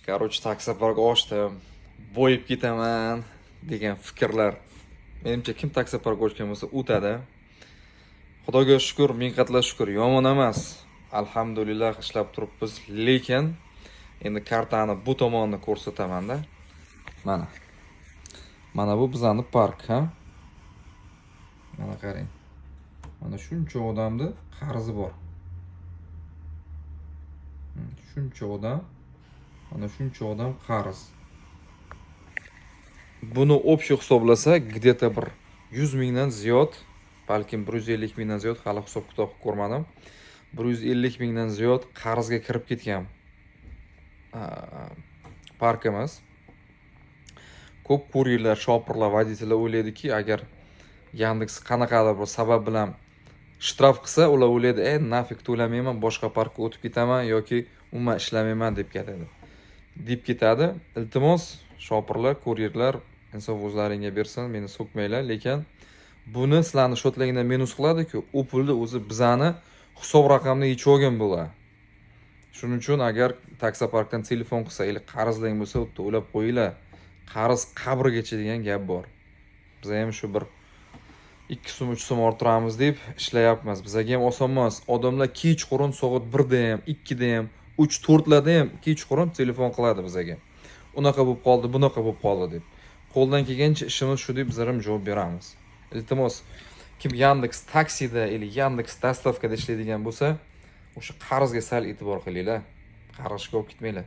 Короче, taksopark ochdim, boyib ketaman degan fikrlar, menimcha, kim taksopark ochgan bo'lsa, o'tadi. Xudoga shukur, ming qatla shukur, yomon emas, alhamdulillah, ishlab turibmiz. Lekin endi kartani bu tomonini ko'rsataman-da. Mana, mana bu bizani park. Ha, mana qarang, mana shuncha odamni qarzi bor. Shuncha odam, mana shuncha odam qarz. Buni общий hisoblasa, где-то bir 100 mingdan ziyod, balkim 150 mingdan ziyod, hali hisob kitob qilib ko'rmadim, 150 mingdan ziyod qarzga kirib ketgan parkimiz. Ko'p kuryerlar, shopirlar, водитель lar o'ylaydiki, agar Yandeks qanaqadir bir sabab bilan shtraf qilsa, ular o'ylaydi: "E, нафиг, to'lamayman, boshqa parkka o'tib ketaman yoki umuman ishlamayman", deb ketadi. Iltimos, shopirlar, kuryerlar, insof o'zlaringga bersin, meni so'kmanglar, lekin buni sizlarni счёт laringdan minus qiladiku, u pulni o'zi bizani hisob raqamni yechib olgan bo'ladi. Shuning uchun agar taksoparkdan telefon qilsa или qarzlang bo'lsa, u yerda o'ylab qo'yinglar, qarz qabrgacha degan gap bor. Biz ham shu bir 2 so'm, 3 so'm orttiramiz deb ishlayapmiz, bizaga ham oson emas. Odamlar kechqurun soat 1da ham, 2da ham, 3, 4larda ham kechqurun telefon qiladi bizaga, unaqa bo'lib qoldi, bunaqa bo'lib qoldi deb. Qo'ldan kelgancha ishimiz shu deb bizlar ham javob beramiz. Iltimos, kim Yandeks Taksida или Yandeks Доставка da ishlaydigan bo'lsa, o'sha qarzga sal e'tibor qilinglar, qarzga olib ketmanglar.